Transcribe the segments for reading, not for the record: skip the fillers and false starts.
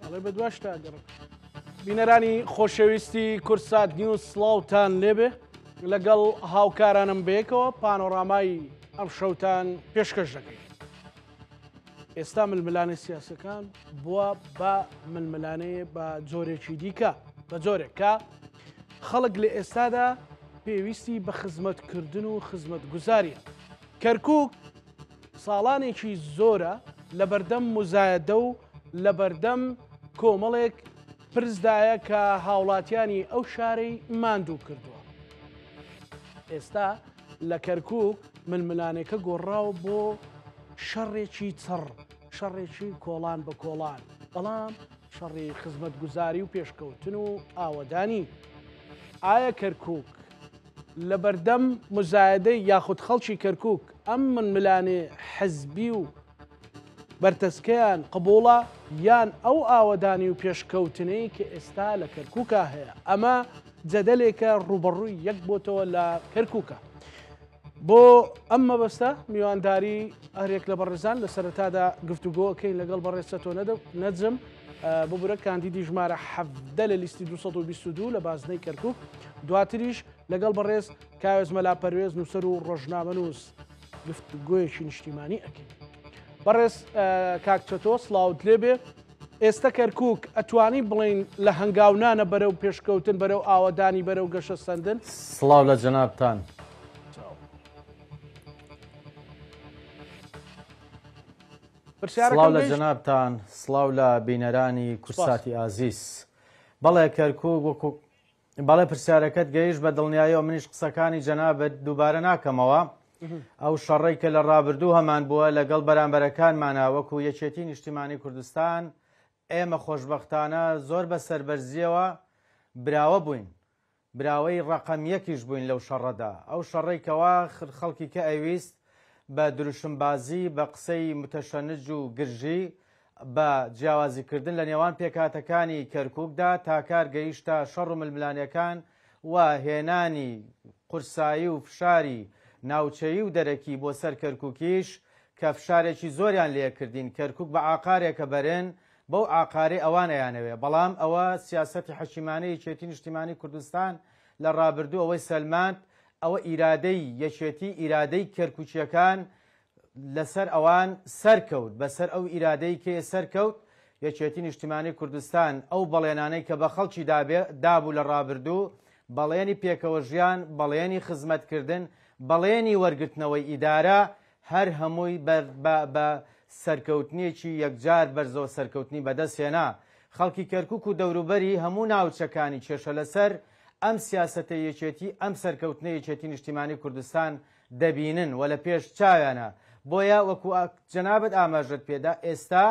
ئەڵێ بە دوا شتا گەڕم. بینەرانی خۆشەویستی کوردسات نیوز سڵاوتان لێبێ لەگەڵ هاوکارانم بەیەکەوە پانۆرامای ئەم شەوتان پێشکەش دەکەین. ئێستا ململانێ سیاسەکان بووە بە ململانێ بە جۆرێکی دیکە بە جۆرێک کە خەڵک لە ئێستادا پێویستی بە خزمەتکردن و خزمەتگوزاریە. کەرکک ساڵانێکی زۆرە لەبەردەم موزایەدە و لەبەردەم کۆمەڵێک پرسدایە کە هاوڵاتیانی ئەو شارەی ماندوو کردووە. ئێستا لە کەرکوک ململانێکە گۆڕاوە بۆ شەڕێکی چڕ، شەڕێکی کۆڵان بە کۆڵان، بەڵام شەڕی خزمەتگوزاری و پێشکەوتن و ئاوەدانی. ئایا کەرکوک لەبەردەم موزایەدەی یاخود خەڵکی کەرکوک ئەم ململانێ حزبی و بەرتەسکەیان قبوڵە یان ئەو ئاوەدانی و پێشکەوتنەی کە ئێستا لە کەرکوکا هەیە ئەمە جەدەلێکە ڕوبەڕووی یەک بۆتەوە لە کەرکوکە. بۆ ئەم مەبەستە میوانداری هەرێک لە بەڕێزان لە سەرەتادا گفتوگۆکەین لەگەڵ بەڕێز چەتۆ نەجم ببورە کاندیدی ژمارە 17 لە لیستی 222 لە بازنەی کەرکک دواتریش لەگەڵ بەڕێز کاوێز مەلا پەروێز نووسەر و ڕۆژنامەنووس گفتوگۆیەکی نیشتیمانی ئەکەین. بەڕێز کاک چەتۆ سڵاوت لێبێ ئێستا کەرکک ئەتوانی بڵین لە هەنگاونانە بەرەو پێشکەوتن بەرەو ئاوەدانی بەرەو گەشە سندن سڵاو لە جەنابتان. سڵاو لە جەنابتان سڵاو لە بینەرانی کوردساتی ئازیز بەڵێ کەرکک وەکو بەڵێ پرسیارەکەت گەیشت بە دڵنیایەوە منیش قسەکانی جەنابت دووبارە ناکەمەوە ئەو شەڕەی کە لە ڕابردوو هەمان بووە لەگەڵ بەرامبەرەکانمانە وەکو یەکێتی نیشتیمانی کوردستان ئێمە خۆشبەختانە زۆر بە سەربەرزیەوە براوە بووین براوەی ڕەقەم یەکیش بووین لەو شەڕەدا ئەو شەڕەی کەوا خەڵکی کە ئەویست بە دروشمبازی بە قسەی متەشەنج و گرژی بە جیاوازیکردن لە نێوان پێکهاتەکانی کەرکوکدا تا کار گەیشتە شەڕ و ململانێکان و هێنانی قورسایی و فشاری ناوچەیی و دەرەکی بۆ سەر کەرکوکیش کە فشارێکی زۆریان لێکردین کەرکوک بە عاقارێکە بەرن بەو عاقارەی ئەوان ئەیانەوێ بەڵام ئەوە سیاسەتی حەکیمانەی یەکێتی نیشتیمانی کوردستان لە ڕابردوو ئەوەی سەلماند ئەوە ئیرادەی یەکێتی ئیرادەی کەرکوکیەکان لەسەر ئەوان سەرکەوت، بەسەر ئەو ئیرادەی کێ سەرکەوت، یەکێتی نیشتیمانی کوردستان ئەو بەڵێنانەی کە بە خەڵکی دابوو لە ڕابردوو، بەڵێنی پێکەوەژیان، بەڵێنی خزمەتکردن، بەڵێنی وەرگرتنەوەی ئیدارە، هەر هەمووی بە سەرکەوتنێکی یەکجار بەرزەوە سەرکەوتنی بەدەست هێنا. خەڵکی کەرکوک و دەوروبەری هەموو ناوچەکانی کێشەلەسەر ئەم سیاسەتەی یەکێتی، ئەم سەرکەوتنەی یەکێتی نیشتیمانی کوردستان دەبینن و لە پێش چاویانە بۆیە وەکو جەنابت ئاماژەت پێدا ئێستا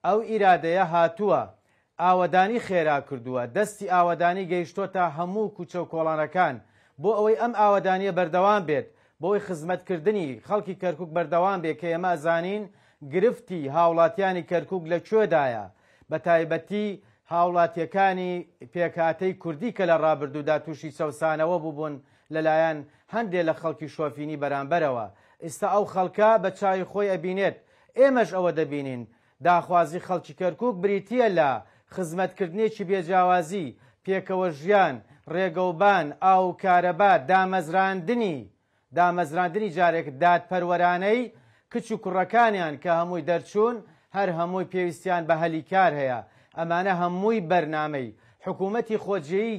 ئەو ئیرادەیە هاتووە ئاوەدانی خێرا کردووە دەستی ئاوەدانی گەیشتۆتە هەموو کوچە و کۆڵانەکان بۆ ئەوەی ئەم ئاوەدانیە بەردەوام بێت بۆی خزمەتکردنی خەڵکی کەرکک بەردەوام بێ کە ئێمە ئەزانین گرفتی هاوڵاتیانی کەرکک لە کوێدایە بە تایبەتی هاوڵاتیەکانی پێکهاتەی کوردی کە لە ڕابردوودا تووشی چەوسانەوە بووبوون لەلایەن هەندێ لە خەڵکی شۆفینی بەرامبەرەوە. ئیستا ئەو خەڵکە بە چاوی خۆی ئەبینێت، ئێمەش ئەوە دەبینین. داخوازی خەڵکی کەرکوک بریتییە لە خزمەتکردنێکی بێ جیاوازی، پێکەوە ژیان، ڕێگەوبان، ئاو و کارەبا، دامەزراندنی دامەزراندنی جارێک دادپەروەرانەی کچ و کوڕەکانیان کە هەمووی دەرچوون هەر هەمووی پێویستیان بە هەلی کار هەیە ئەمانە هەمووی بەرنامەی حکوومەتی خۆجێی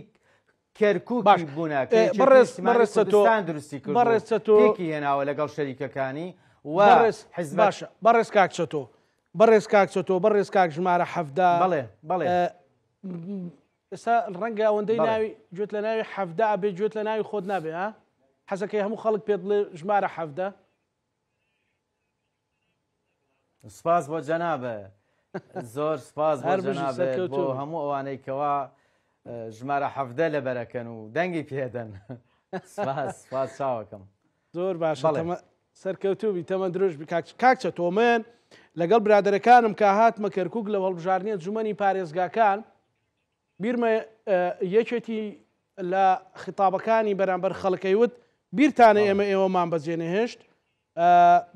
کەرکوکی باش بوونە کە یەکێتی بەڕێز نیشتیمانی بەڕێز چەتۆ کوردستان دروستی کردووە و بەڕێز چەتۆ پێکی هێناوە لەگەڵ شەریکەکانی و بەڕێز حزبە باشە بەڕێز کاک چەتۆ بەڕێز کاک چەتۆ بەڕێز کاک ژمارە 17 بەڵێ بەڵێ ئێستا ڕەنگە ئەوەندەی بەڵێ. ناوی گوێت لە ناوی 17 ئەبێ گوێت لە ناوی خۆت نابێ ها حەزەکەی هەموو خەڵک پێت بڵێ ژمارە 17 سپاس بۆ جەنابە زۆر سپاس بۆ هەر بژی جەنابت بۆ سەرکەوتوو بی. هەموو ئەوانەی کەوا ژمارە 17 لەبەرەکەن و دەنگی پێدەن سپاس سپاس چاوەکەم زۆر باشە بەڵێ. تەمە سەرکەوتوو بی تەمەن درێژ بی کاک کاک چەتۆ من لەگەڵ برادەرەکانم کە هاتمە کەرکوک لە هەڵبژاردنی ئەنجومەنی پارێزگاکان بیرمە یەکێتی لە خیتابەکانی بەرامبەر خەڵکەی وت بیرتانە ئێمە ئێوەمان بەجێ نەهێشت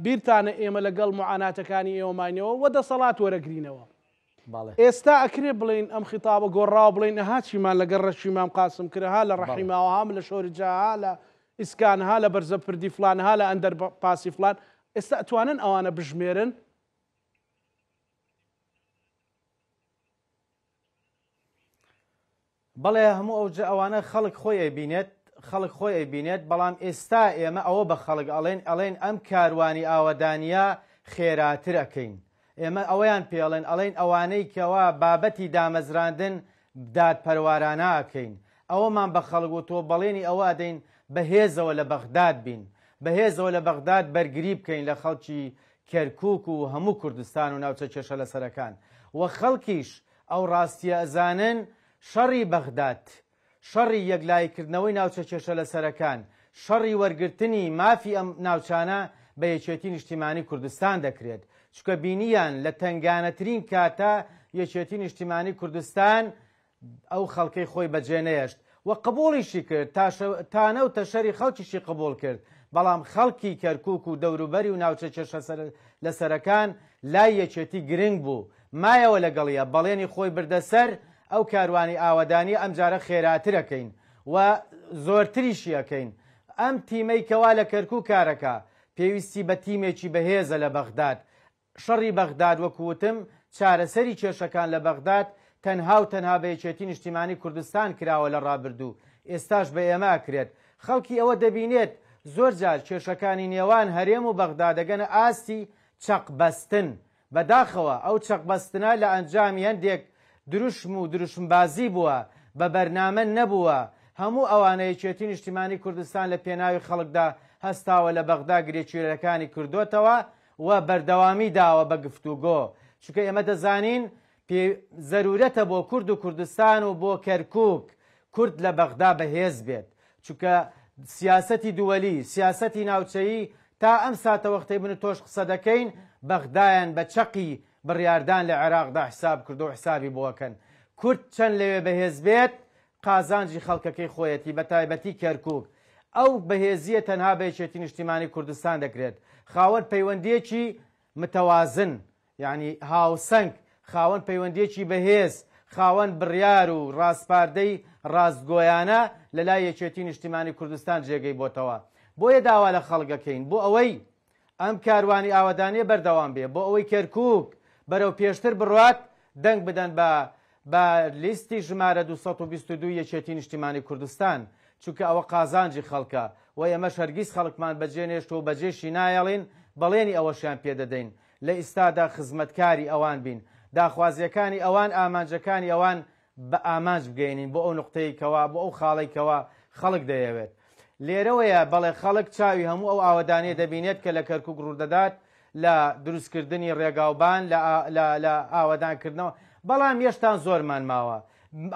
بیرتانە ئێمە لەگەڵ معاناتەکانی ئێوە ماینەوە و دەسەڵات وەرەگرینەوە. ئێستا ئەکرێ بڵێین ئەم خیتابە گۆڕاوە، بڵێین ئەها چیمان لەگەڵ ڕەشی مام قاسم کرد، ها لە ڕەحیماوە، ها لە شۆرجا، ها لە ئیسکان، ها لە بەرزە پردی فلان، ها لە ئەندەر پاسی فلان، ئێستا ئەتوانن ئەوانە بژمێرن؟ بەڵێ هەموو ئەو ئەوانە خەڵک خۆی ئەیبینێت، خەڵک خۆی ئەیبینێت، بەڵام ئێستا ئێمە ئەوە بە خەڵک ئەڵێن، ئەڵێن ئەم کاروانی ئاوەدانییە خێراتر ئەکەین. ئێمە ئەوەیان پێ ئەڵێن، ئەڵێن ئەوانەی کەوا بابەتی دامەزراندن دادپەروارانە ئەکەین. ئەوەمان بە خەڵک وتووە، بەڵێنی ئەوە ئەدەین بە هێزەوە لە بەغداد بین، بە هێزەوە لە بەغداد بەرگری بکەین لە خەڵکی کەرکووک و هەموو کوردستان و ناوچە کێشەلەسەرەکان و خەڵکیش ئەو ڕاستییە ئەزانن شەڕی بەغداد، شەڕی یەکلاییکردنەوەی ناوچە کێشەلەسەرەکان، شەڕی وەرگرتنی مافی ئەم ناوچانە بە یەکێتی نیشتیمانی کوردستان دەکرێت، چونکە بینییان لە تەنگانەترین کاتا یەکێتی نیشتیمانی کوردستان ئەو خەڵکەی خۆی بەجێ نەیەشت و قبوڵیشی کرد، تانە و تەشەری خەڵکیشی قبوڵ کرد، بەڵام خەڵکی کەرکوک و دەوروبەری و ناوچە کێشە لەسەرەکان لای یەکێتی گرنگ بوو، مایەوە لەگەڵیا، بەڵێنی خۆی بردە سەر، ئەو کاروانی ئاوەدانیە ئەمجارە خێراتر ئەکەین و زۆرتریشی ئەکەین. ئەم تیمەی کەوا لە کەرکوک کارەکا، پێویستی بە تیمێکی بەهێزە لە بەغداد. شەڕی بەغداد وەکو وتم چارەسەری کێشەکان لە بەغداد تەنها و تەنها بە یەکێتی نیشتیمانی کوردستان کراوە لە ڕابردوو، ئێستاش بە ئێمە ئەکرێت. خەڵکی ئەوە دەبینێت زۆر جار کێشەکانی نێوان هەرێم و بەغدا دەگەنە ئاستی چەق بەستن، بەداخەوە ئەو چەقبەستنە لە ئەنجامی هەندێک دروشم و دروشمبازی بووە، بە بەرنامە نەبووە، هەموو ئەوانە یەکێتی نیشتیمانی کوردستان لە پێناوی خەڵکدا هەستاوە لە بەغدا گرێکوێرەکانی کردۆتەوە و بەردەوامی داوە بە گفتوگۆ، چونکە ئێمە دەزانین پێ زەرورەتە بۆ کورد و کوردستان و بۆ کەرکوک کورد لە بەغدا بەهێز بێت، چونکە سیاسەتی دووەلی، سیاسەتی ناوچەیی تا ئەم ساتەوەختەی من و تۆش قسە دەکەین بەغدایان بە چەقی بڕیاردان لە عێراقدا حساب کردوە و حسابی بۆ ئەکەن. کورد چەند لەوێ بەهێز بێت قازانجی خەڵکەکەی خۆیەتی بە تایبەتی کەرکوک. ئەو بەهێزییە تەنها بە یەکێتی نیشتیمانی کوردستان دەکرێت. خاوەن پەیوەندییەکی متوازن یانی هاوسەنگ، خاوەن پەیوەندییەکی بەهێز، خاوەن بڕیار و ڕاسپاردەی ڕاستگۆیانە لە لای یەکێتی نیشتیمانی کوردستان جێگەی بۆتەوە. بۆیە داوا لە خەڵک ئەکەین بۆ ئەوەی ئەم کاروانی ئاوەدانیە بەردەوام بێ، بۆ ئەوەی کەرکوک بەرەو پێشتر بڕوات دەنگ بدەن بە بە لیستی ژمارە 222 یەکێتی نیشتیمانی کوردستان، چونکە ئەوە قازانجی خەڵکە و ئێمەش هەرگیز خەڵکمان بەجێ نێشتوە و بەجێشی نایەڵین، بەڵێنی ئەوەشیان پێدەدەین لە ئیستادا خزمەتکاری ئەوان بین، داخوازییەکانی ئەوان، ئامانجەکانی ئەوان بە ئامانج بگەیەنین بۆ ئەو نوقتەی کەوا، بۆ ئەو خاڵەی کەوا خەڵک دەیەوێت. لێرەوەیە بەڵێ خەڵک چاوی هەموو ئەو ئاوەدانییە دەبینێت کە لە کەرکوک ڕوودەدات لە دروستکردنی ڕێگاوبان، لە لە لە ئاوەدانکردنەوە، بەڵام یەشتان زۆرمان ماوە.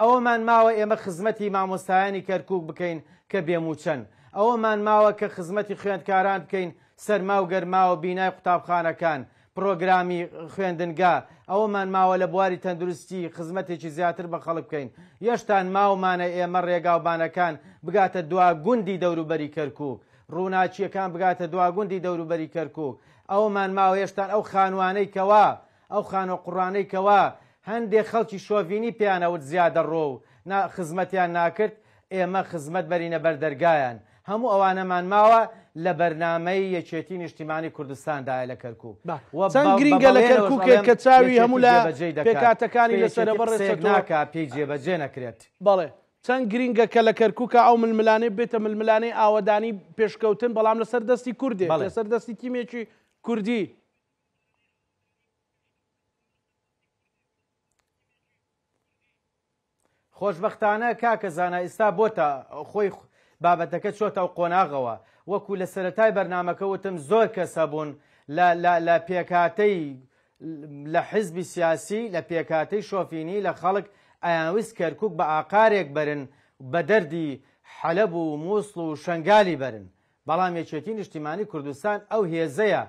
ئەوەمان ماوە ئێمە خزمەتی مامۆستایانی کەرکوک بکەین کە بێ مووچەن. ئەوەمان ماوە کە خزمەتی خوێندکاران بکەین سەرما و گەرما و بینای قوتابخانەکان، پڕۆگرامی خوێندنگا، ئەوەمان ماوە لە بواری تەندروستی خزمەتێکی زیاتر بە خەڵک بکەین، یەشتان ماومانە ئێمە ڕێگاوبانەکان بگاتە دوا گوندی دەوروبەری کەرکوک، ڕووناکییەکان بگاتە دوا گوندی دەوروبەری کەرکوک، ئەوەمان ماوە یەشتان ئەو خانووانەی کەوا ئەو خانووە قوڕانەی کەوا هەندێ خەڵکی شۆڤینی پێیان ئەوت زیادەڕۆ و نا خزمەتیان ناکرد، ئێمە خزمەت بەرینە بەر دەرگایان. هەموو ئەوانەمان ماوە لە بەرنامەی یەکێتی نیشتیمانی کوردستاندایە لە کەرکوک و چەند بە گرینگە لە بەڵێنەوەش کەرکوکێک ئەڵێم کە چاوی هەموو یەکێتی لە جێبەجێی دەکات پێکهاتەکانی چونکە لەسەرە یەکێتی بەڕێز قسەیەک چەتۆ. ناکا پێی جێبەجێ نەکرێت. بەڵێ چەند گرینگە کە لە کەرکوکا ئەو ململانێ ببێتە ململانێی ئاوەدانی پێشکەوتن بەڵام لەسەر دەستی کوردێک بەڵێ. لەسەر دەستی تیمێکی کوردی. خۆشبەختانە کاکە زانا ئیستا بۆتە خۆی بابەتەکە چۆتە ئەو قۆناغەوە وەکو لە سەرەتای بەرنامەکە وتم زۆر کەس هەبوون لە لە لە پێکهاتەی لە حزبی سیاسی لە پێکهاتەی شۆفینی لە خەڵک ئەیانویست کەرکک بە ئاقارێک بەرن بە دەردی حەلەب و مووسڵ و شەنگالی بەرن بەڵام یەکێتی نیشتیمانی کوردستان ئەو هێزەیە،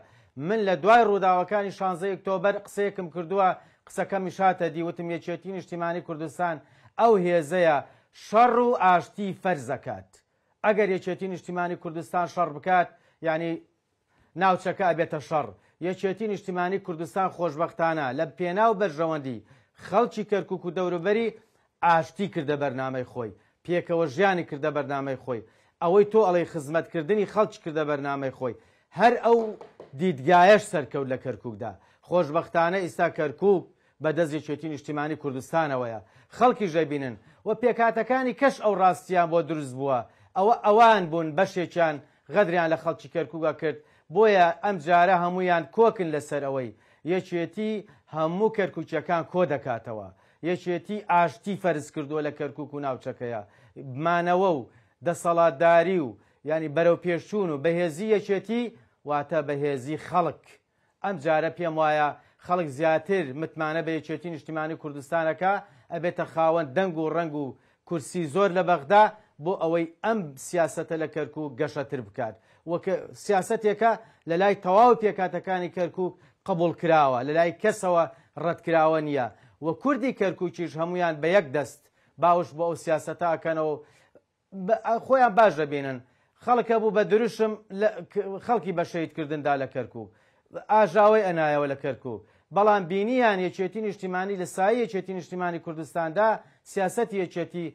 من لە دوای ڕووداوەکانی شانزەی ئۆکتۆبەر قسەیەکم کردووە، قسەکەمیش هاتە دی، وتم یەکێتی نیشتیمانی کوردستان ئەو هێزەیە شەڕ و ئاشتی فەرز ئەکات. ئەگەر یەکێتی نیشتیمانی کوردستان شەڕ بکات، یانی ناوچەکە ئەبێتە شەڕ. یەکێتی نیشتیمانی کوردستان خۆشبەختانە لە پێناو بەرژەوەندی خەڵکی کەرکوک و دەوروبەری ئاشتی کردە بەرنامەی خۆی، پێکەوە ژیانی کردە بەرنامەی خۆی، ئەوەی تۆ ئەڵێی خزمەتکردنی خەڵکی کردە بەرنامەی خۆی، هەر ئەو دیدگایەش سەرکەوت لە کەرکوکدا. خۆشبەختانە ئیستا کەرکوک بە دەست یەکێتی نیشتیمانی کوردستانەوەیە، خەڵکیش ئەبینن و پێکهاتەکانی کەش ئەو ڕاستییان بۆ دروست بووە، ئەوە ئەوان بوون بەشێکیان غەدریان لە خەڵکی کەرکوک ئەکرد، بۆیە ئەمجارە هەموویان کۆکن لەسەر ئەوەی یەکێتی هەموو کەرکوکییەکان کۆدەکاتەوە. یەکێتی ئاشتی فەرز کردووە لە کەرکوک و ناوچەکەیا. مانەوە و دەسەڵاتداری و یانی بەرەوپێشچوون و بەهێزی یەکێتی واتە بەهێزی خەڵک. ئەمجارە پێم وایە خەڵک زیاتر متمانە بە یەکێتی نیشتیمانی کوردستان ئەکا، ئەبێتە خاوەن دەنگ و ڕەنگ و کورسی زۆر لە بەغدا بۆ ئەوەی ئەم سیاسەتە لە کەرکوک گەشەتر بکات و سیاسەتێکە لە لای تەواوی پێکهاتەکانی کەرکوک قبوڵکراوە، لە لای کەسەوە ڕەتکراوە نییە و کوردی کەرکوکیش هەموویان بە یەک دەست باوش بۆ ئەو سیاسەتە ئەکەنەوە و خۆیان باش دەبینن. خەڵک هەبوو بە دروشم خەڵکی بە شەهید کردن دا لە کەرکوک. ئاژاوەی ئەنایەوە لە کەرکوک. بەڵام بینیان یەکێتی نیشتیمانی لە سایەی یەکێتی نیشتیمانی کوردستاندا سیاسەتی یەکێتی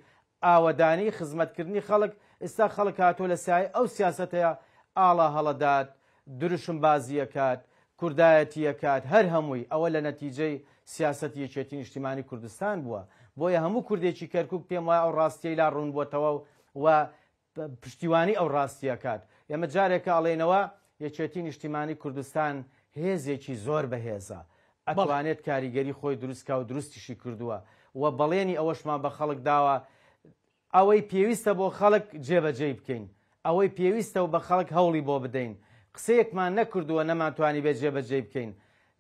ئاوەدانی، خزمەتکردنی خەڵک، ئیستا خەڵک هاتووە لە سایەی ئەو سیاسەتەیا ئاڵا هەڵەدات، دروشم بازی ئەکات، کوردایەتی ئەکات، هەر هەمووی ئەوە لە نەتیجەی سیاسەتی یەکێتی نیشتیمانی کوردستان بووە. بۆیە هەموو کوردێکی کەرکوک پێم وایە ئەو ڕاستیەی لا ڕوون بۆتەوە و پشتیوانی ئەو ڕاستیە ئەکات. ئێمە جارێکە ئەڵێینەوە یەکێتی نیشتیمانی کوردستان هێزێکی زۆر بەهێزە، ئەتوانێت کاریگەری خۆی دروست کا و دروستیشی کردووە و بەڵێنی ئەوەشمان بە خەڵک داوە ئەوەی پێویستە بۆ خەڵک جێبەجێی بکەین، ئەوەی پێویستە و بە خەڵک هەوڵی بۆ بدەین، قسەیەکمان نەکردووە نەمانتوانیبێت جێبەجێی بکەین،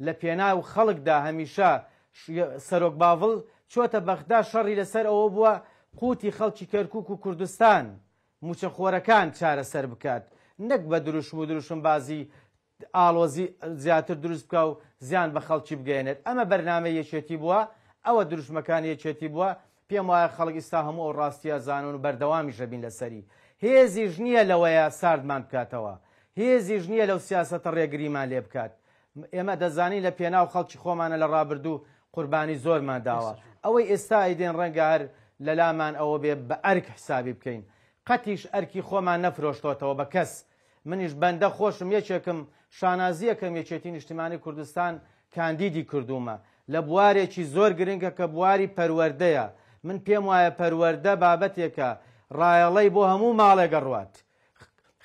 لە پێناو خەڵکدا هەمیشە سەرۆک باڤڵ چۆتە بەغدا شەڕی لەسەر ئەوە بووە قوتی خەڵکی کەرکوک و کوردستان موچەخۆرەکان چارەسەر بکات نەک بە دروشم و دروشمبازی ئاڵۆزی زیاتر دروست بکا و زیان بە خەڵکی بگەیەنێت. ئەمە بەرنامەی یەکێتی بووە، ئەوە دروشمەکانی یەکێتی بووە، پێم وایە خەڵک ئیستا هەموو ئەو ڕاستییە ئەزانن و بەردەوامیش ئەبین لەسەری. هێزیش نییە لەوەیە ساردمان بکاتەوە. هێزیش نییە لەو سیاسەتە ڕێگریمان لێ بکات. ئێمە دەزانین لە پێناو خەڵکی خۆمانە لە ڕابردوو قوربانی زۆرمان داوە. ئەوەی ئێستا ئەیدەین ڕەنگە هەر لەلامان ئەوە بێ بە ئەرک حسابی بکەین. قەتیش ئەرکی خۆمان نەفرۆشتۆتەوە بە کەس. منیش بەندە خۆشم یەکێکم شانازیەکەم یەکێتی نیشتیمانی کوردستان کاندیدی کردوومە لە بوارێکی زۆر گرنگە کە بواری پەروەردەیە من پێم وایە پەروەردە بابەتێکە ڕایەڵەی بۆ هەموو ماڵێک ئەڕوات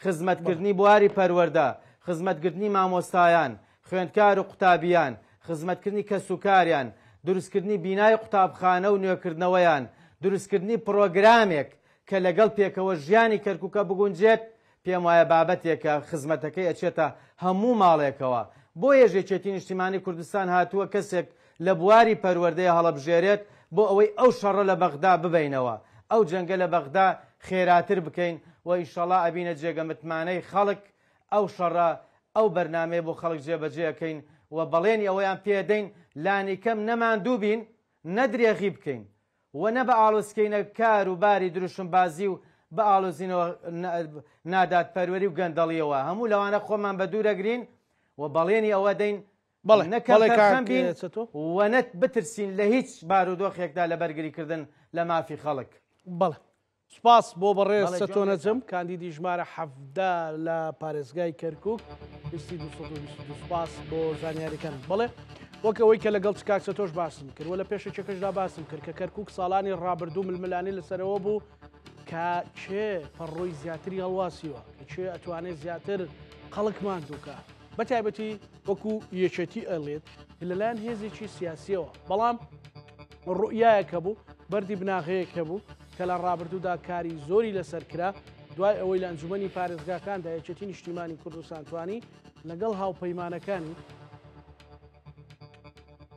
خزمەتکردنی بواری پەروەردە خزمەتگرتنی مامۆستایان خوێندکار و قوتابیان خزمەتکردنی کەسوکاریان دروستکردنی بینای قوتابخانە و نوێکردنەوەیان دروستکردنی پڕۆگرامێک کە لەگەڵ پێکەوە ژیانی کەرکوکە بگونجێت پێم وایە بابەتێکە خزمەتەکەی ئەچێتە هەموو ماڵێکەوە، بۆیەش یەکێتی نیشتیمانی کوردستان هاتووە کەسێک لە بواری پەروەردەیە هەڵەبژێرێت بۆ ئەوەی ئەو شەڕە لە بەغدا ببەینەوە، ئەو جەنگە لە بەغدا خێراتر بکەین و ئیشەڵا ئەبینە جێگە متمانەی خەڵک، ئەو شەڕە ئەو بەرنامەیە بۆ خەڵک جێبەجێ ئەکەین و بەڵێنی ئەوەیان پێدەین لانیکەم نە ماندوو بین نە درێغی بکەین و نە بئاڵۆزکەینە کار و باری دروشمبازی و بئاڵۆزینەوە نادادپەروەری و گەندەڵییەوە، هەموو لەوانە خۆمان بە دوور ئەگرین و بەڵێنی ئەوە دەین بەڵێ نە بەڵێ کەمتەرخەم کاک بین چەتۆ. و نە بترسین لە هیچ بارودۆخێکدا لە بەرگریکردن لە مافی خەڵک. بەڵێ سوپاس بۆ بەڕێز بەڵێ چەتۆ گوێم نەجم لێتە. کاندیدی ژمارە 17 لە پارێزگای کەرکک لیستی 222 سوپاس بۆ زانیاریەکان بەڵێ وەک ئەوەی کە لەگەڵ کاک چەتۆش باسم کرد و لە پێشەکیەکەشدا باسم کرد کە کەرکک ساڵانی ڕابردوو ململانێ لەسەرەوە بوو کە کێ پەڕۆی زیاتری هەڵواسیوە کە کێ ئەتوانێت زیاتر خەڵک ماندووکە بە تایبەتی وەکو یەکێتی ئەڵێت لەلایەن هێزێکی سیاسیەوە بەڵام ڕوئیایەک هەبوو، بەردی بناغەیەک هەبوو کە لە ڕابردوودا کاری زۆری لەسەر کرا، دوای ئەوەی لە ئەنجومەنی پارێزگاکاندا یەکێتی نیشتیمانی کوردستان توانی لەگەڵ هاوپەیمانەکانی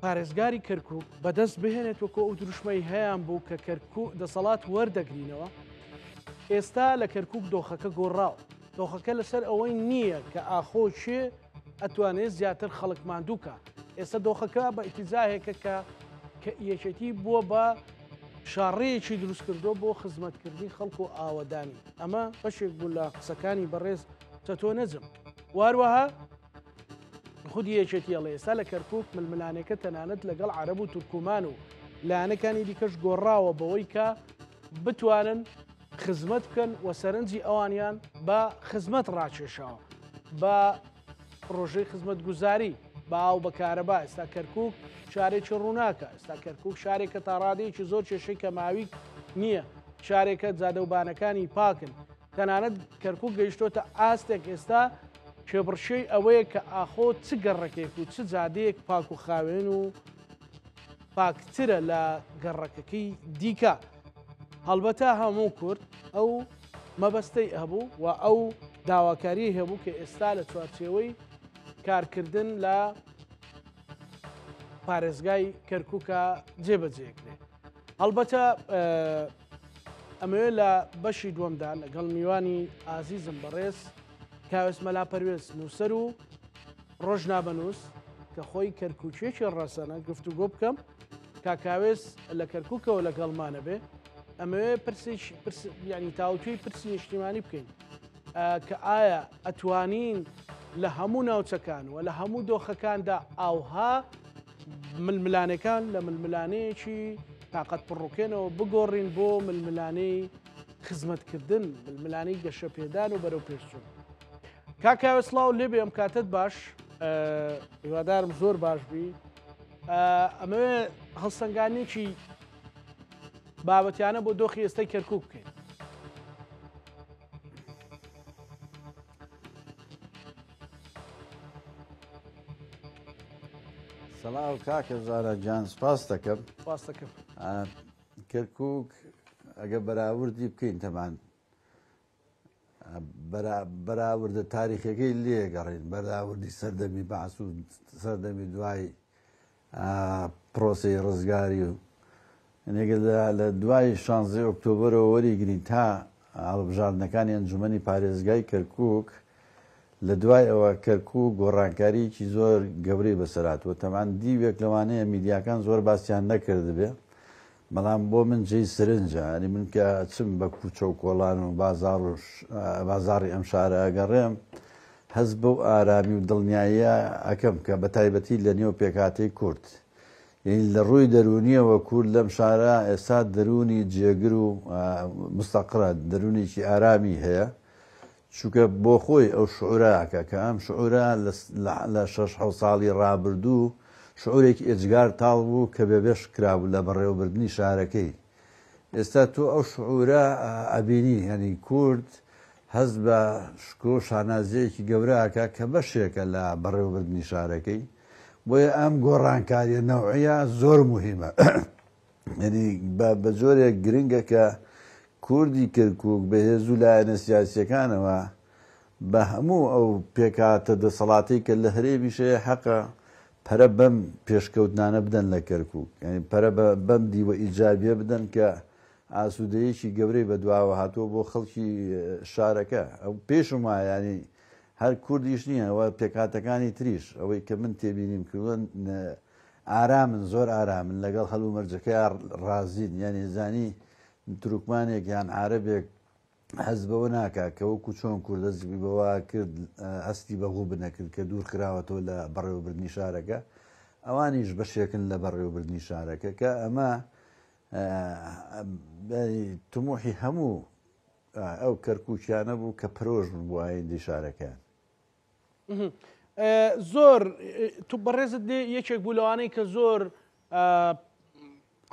پارێزگاری کەرکوک بەدەست بهێنێت وەکو ئەو دروشمەی هەیان بوو کە کەرکوک دەسەڵات وەردەگرینەوە ئێستا لە کەرکوک دۆخەکە گۆڕاوە دۆخەکە لەسەر ئەوەی نییە کە ئاخۆ کێ ئەتوانێت زیاتر خەڵک ماندوو کا. ئێستا دۆخەکە بە ئیتیجاهێکە کە کە یەکێتی بووە بە شاڕێیەکی دروست کردووە بۆ خزمەتکردنی خەڵک و ئاوەدانی. ئەمە بەشێک بوو لە قسەکانی بەڕێز چەتۆ نەجم. و هەروەها خودی یەکێتی ئەڵێ ئێستا لە کەرکوک ململانێکە تەنانەت لەگەڵ عەرەب و تورکمان و لایەنەکانی دیکەش گۆڕاوە بەوەی کە بتوانن خزمەت بکەن و سەرنجی ئەوانیان بە خزمەت ڕاکێشاوە بە پڕۆژەی خزمەتگوزاری بە ئاو بە کارەبا ئێستا کەرکک شارێکی ڕووناکە ئێستا کەرکک شارێکە تا ڕادەیەکی زۆر کێشەی کەماوی نییە شارێکە جادەوبانەکانی پاکن تەنانەت کەرکک گەیشتۆتە ئاستێک ئێستا کێبڕکێی ئەوەیە کە ئاخۆ چ گەڕەکێک و چ جادەیەک پاک و خاوێن و پاکترە لە گەڕەکەکەی دیکە. هەڵبەتە هەموو کورد ئەو مەبەستەی هەبوو و ئەو داواکاریی هەبوو کە ئێستا لە چوارچێوەی کارکردن لە پارێزگای کەرکووکە جێبەجێکرێ. هەڵبەتە ئەمەوێ لە بەشی دووەمدا لەگەڵ میوانی ئازیزم بەڕێز کاوێس مەلا پەروێز نووسەر و ڕۆژنامەنووس کە خۆی کەرکووکیەکی ڕەسەنە گفتوگۆ بکەم کاکاوێس لە کەرکووکەوە لەگەڵمانە بێ ئەمەوێ پرسێک ینی تاوتوێی پرسی نیشتیمانی بکەین کە ئایا ئەتوانین لە هەموو ناوچەکان و لە هەموو دۆخەکاندا ئاوها ململانێکان لە ململانێیەکی تاقەت پڕوکێنەوە بگۆڕین بۆ ململانێی خزمەتکردن، ململانێی گەشەپێدان و بەرەو پێشچوون. کاک کاوە سڵاو لێبێ ئەم کاتت باش هیوادارم زۆر باش بی ئەمەوێ هەڵسەنگانێکی بابەتیانە بۆ دۆخی ئێستای کەرکک بکەین. سڵاو کاکە زارا گیان سپاس دەکەم سپاس دەکەم کەرکک ئەگە بەراوردی بکەین تەمان بەراوردە تاریخەکەی لێگەڕین بەراوردی سەردەمی بەعس و سەردەمی دوای پرۆسەی ڕزگاری و نێگە لە دوای شانزەی ئۆکتۆبەرەوە وەریگرین تا هەڵبژاردنەکانی ئەنجومەنی پارێزگای کەرکوک، لە دوای ئەوە کەرکوک گۆڕانکارییەکی زۆر گەورەی بەسەر هاتووە، تەبعەن دیوێک لەوانەیە میدیاکان زۆر باسیان نەکردبێ، بەڵام بۆ من جێی سرنجە، یانی من کە ئەچم بە کوچە و کۆڵان و بازاڕ و بازاڕی ئەم شارە ئەگەڕێم، هەست بەو ئارامی و دڵنیاییە ئەکەم کە بە تایبەتی لە نێو پێکهاتەی کورد یانی لە ڕووی دەروونییەوە کورد لەم شارە ئێستا دەروونی جێگر و مستەقرە، دەروونێکی ئارامی هەیە، چونکە بۆ خۆی ئەو شعورە ئەکا کە ئەم شعورە لە شەش حەوت ساڵی ڕابردوو شعورێکی ئێجگار تاڵ بوو کە بێبەش کرابوو لە بەڕێوەبردنی شارەکەی. ئێستا تۆ ئەو شعورە ئەبینی یانی کورد هەست بە شکۆ و شانازییەکی گەورە ئەکا کە بەشێکە لە بەڕێوەبردنی شارەکەی. بۆیە ئەم گۆڕانکاریە نەوعیە زۆر موهیمە یعنی بە جۆرێک گرنگە کە کوردی کەرکک بە هێز و لایەنە سیاسیەکانەوە بە هەموو ئەو پێکهاتە دەسەڵاتی کە لە هەرێمیش هەیە حەقە پەرە بەم پێشکەوتنانە بدەن لە کەرکک یعنی پەرە بەم دیوە ئیجابیە بدەن کە ئاسوودەیەکی گەورەی بەدواوە هاتووە بۆ خەڵکی شارەکە ئەو پێشم وایە ینی هەر کوردیش نییە و پێکهاتەکانی تریش، ئەوەی کە من تێبینیم کردووە ئارامن، زۆر ئارامن، لەگەڵ هەلومەرجەکەیا ڕازین، یانی زانی تورکمانێک یان عارەبێک هەست بەوە ناکا کە وەکو چۆن کورد هەستی بەوە کرد، هەستی بە غوبنە کرد کە دوور خراوەتەوە لە بەڕێوەبردنی شارەکە، ئەوانیش بەشێکن لە بەڕێوەبردنی شارەکە کە ئەمە تموحی هەموو ئەو کەرکوکیانە بوو کە پەرۆش بوون بۆ ئایندەی شارەکەیان. زۆر تو بەڕێزت لێ یەکێک بوو لەوانەی کە زۆر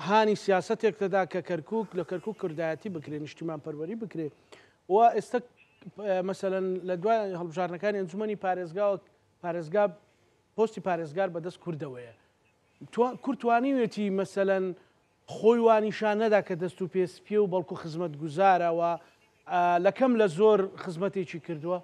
هانی سیاستێک دەدا کە کەرکک لە کەرکک کوردایەتی بکرێ نیشتیمان پەروەری بکرێ و ئێستا مەسەەن لە دوای هەڵبژاردنەکانی ئەنجومەنی پارێزگاوە پارێزگا پۆستی پارێزگار بەدەست کوردەوەیە کورد توانیوێتی مەسەلەن خۆی وا نیشان نەدا کە دەست و پێ سپیە و بەڵکو خزمەتگوزارە و لە کەم لە زۆر خزمەتێکی کردووە؟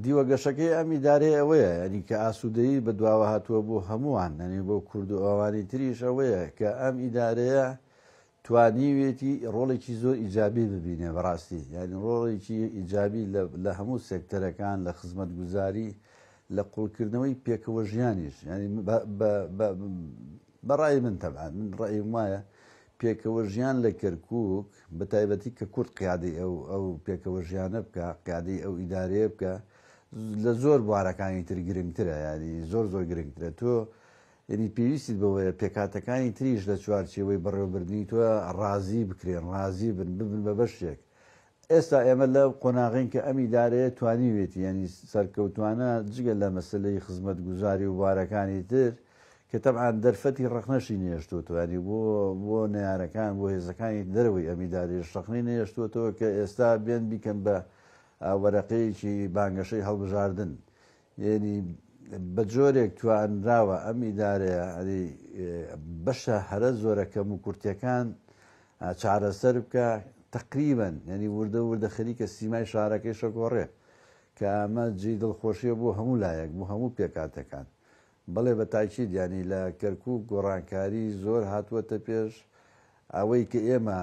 دیوە گەشەکەی ئەم ئیدارەیە ئەوەیە یعنی کە ئاسوودەیی بە دواوە هاتووە بۆ هەمووان یعنی بۆ کورد و ئەوانی تریش ئەوەیە کە ئەم ئیدارەیە توانیوێتی ڕۆڵێکی زۆر ئیجابی ببینێ بەڕاستی یانی ڕۆڵێکی ئیجابی لە هەموو سێکتەرەکان لە خزمەتگوزاری لە قوڵکردنەوەی پێکەوە ژیانیش یانی بە ڕای من تەبعەن من ڕەئیم وایە. پێکەوە ژیان لە کەرکوک بە تایبەتی کە کورد قیادەی ئەو ئەو پێکەوە ژیانە بکا قیادەی ئەو ئیدارەیە بکا لە زۆر بوارەکانی تر گرنگترە یانی زۆر زۆر گرنگترە تۆ یعنی پێویستیت بەوەیە پێکهاتەکانی تریش لە چوارچێوەی بەڕێوەبردنی تۆ ڕازی بکرێن ڕازی بن ببن بە بەشێک ئێستا ئێمە لەو قۆناغەین کە ئەم ئیدارەیە توانیوێتی یانی سەرکەوتوانە جگە لە مەسەلەی خزمەتگوزاری و بوارەکانی تر کە تەبعەن دەرفەتی ڕەخنەشی نەهێشتۆتەوە یانی بۆ بۆ نەیارەکان بۆ هێزەکانی دەرەوەی ئەم ئیدارەیەش ڕەخنەی نەهێشتۆتەوە کە ئێستا بێن بیکەن بە وەرەقەیەکی بانگەشەی هەڵبژاردن یەنی بە جۆرێک توانراوە ئەم ئیدارەیە ئەری بەشە هەرە زۆرە کەم و کورتەکان چارەسەر بکە تقریبن یعنی وردە وردە خەریکە سیمای شارەکەی شەگۆڕێ کە ئەمە جێی دڵخۆشیە بۆ هەموو لایەک بۆ هەموو پێکاتەکان بەڵێ بە تاکید یانی لە کەرکوک گۆڕانکاری زۆر هاتووەتە پێش ئەوەی کە ئێمە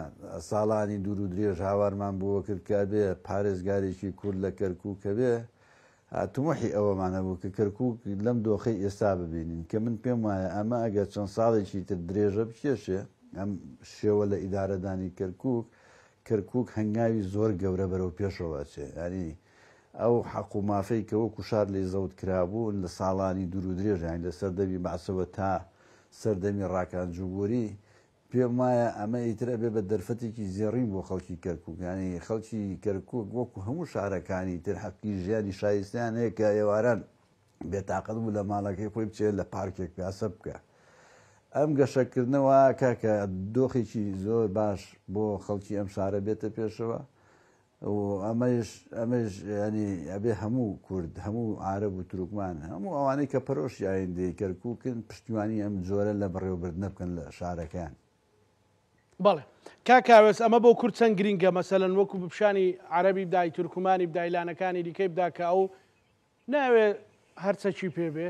ساڵانی دوور و درێژ هاوارمان بۆوە کرد کە ئەبێ پارێزگارێکی کورد لە کەرکوک هەبێ، تموحی ئەوەمان هەبوو کە کەرکوک لەم دۆخەی ئێستا ببینین کە من پێم وایە ئەمە ئەگەر چەند ساڵێکی تر درێژە بکێشێ ئەم شێوە لە ئیدارەدانی کەرکوک، کەرکوک هەنگاوی زۆر گەورە بەرەو پێشەوە ئەچێ. یانی ئەو حەق و مافەی کە وەکو شار لێی زەوت کرابوون لە ساڵانی دوور و درێژ یانی لە سەردەمی بەعسەوە تا سەردەمی ڕاکان جبوری پێم وایە ئەمە ئیتر ئەبێ بە دەرفەتێکی زێڕین بۆ خەڵکی کەرکوک یانی خەڵکی کەرکوک وەکو هەموو شارەکانی تر حەقی ژیانی شایستەیان هەیە کە ئێواران بێتاقەت بوو لە ماڵەکەی خۆی بچێت لە پارکێک پیاسە بکە ئەم گەشەکردنەوە کاکە دۆخێکی زۆر باش بۆ خەڵکی ئەم شارە بێتە پێشەوە و ئەمەیش ئەمەیش یانی ئەبێ هەموو کورد هەموو عارەب و تورکمان هەموو ئەوانەی کە پەرۆشی ئایندەی کەرکووکن پشتیوانی ئەم جۆرە لە بەڕێوەبردنە بکەن لە شارەکەیان. بەڵێ کاک کاوێس ئەمە بۆ کورد چەند گرینگە مەسەلەن وەکو بپشانی عەرەبی بدای تورکمانی بدای لانەکانی دیکەی بدا کە ئەو نایەوێ هەر چەکی پێ بێ